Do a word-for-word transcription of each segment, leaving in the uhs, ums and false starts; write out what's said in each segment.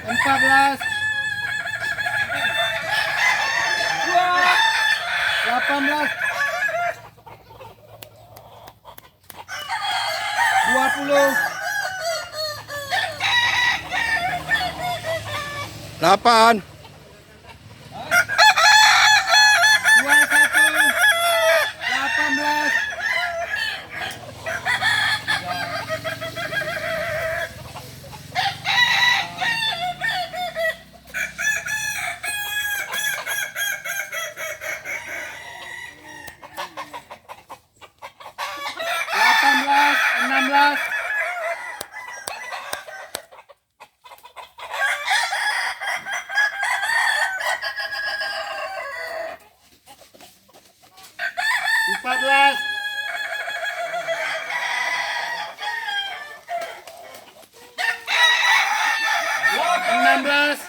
Empat belas. Dua. Delapan belas. Dua puluh. Delapan. Dua satu. Delapan belas. Delapan belas, enam belas. Empat belas. Enam belas.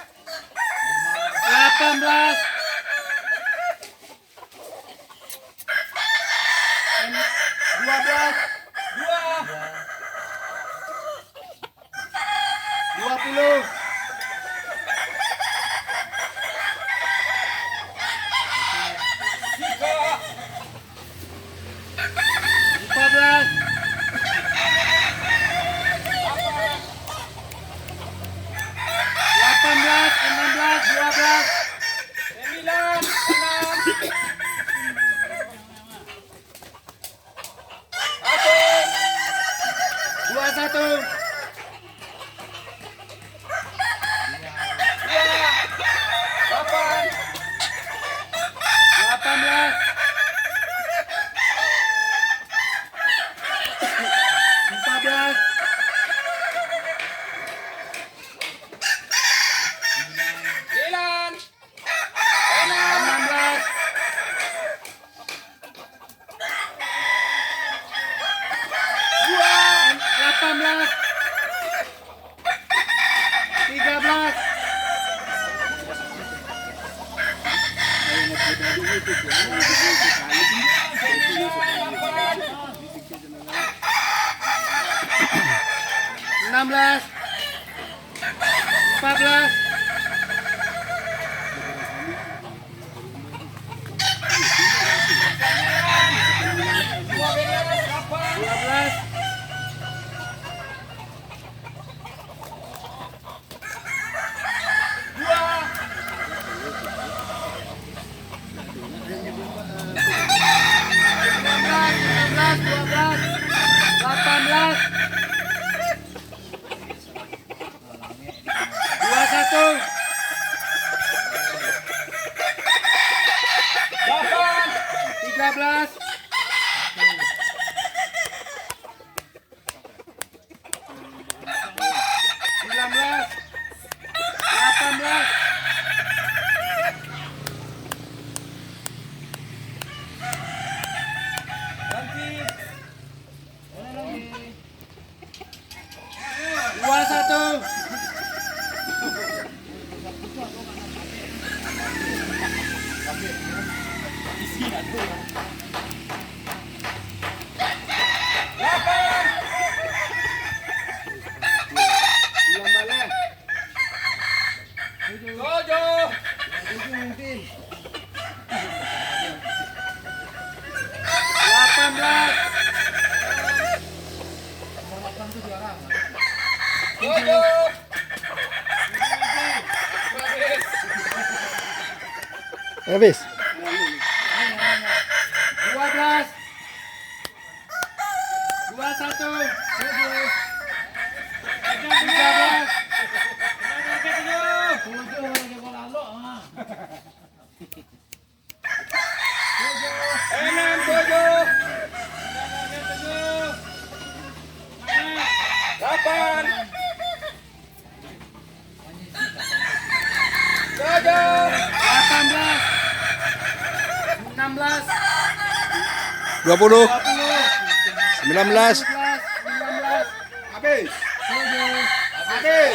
Delapan belas. Dua belas. Dua. Dua puluh. Empat belas. Delapan belas, enam belas, dua belas. Sembilan, enam. Dua satu. Dua. Delapan. Delapan belas. Empat belas. Sembilan. Enam belas. Dua. Delapan belas. Tiga belas. Enam belas. Empat belas. Dua belas. Dua. Sembilan belas, lima belas, dua belas, delapan belas. Dua satu. Delapan. Tiga belas. Sembilan belas. Delapan belas. Ganti. Dua satu. Delapan. Tujuh. Delapan belas. Tujuh. Habis. Dua belas. Dua satu. Tiga belas. Enam tujuh. Delapan. Tujuh. Delapan belas. Enam belas. Dua puluh. Dua puluh. Sembilan belas. Sembilan belas. Habis. Habis.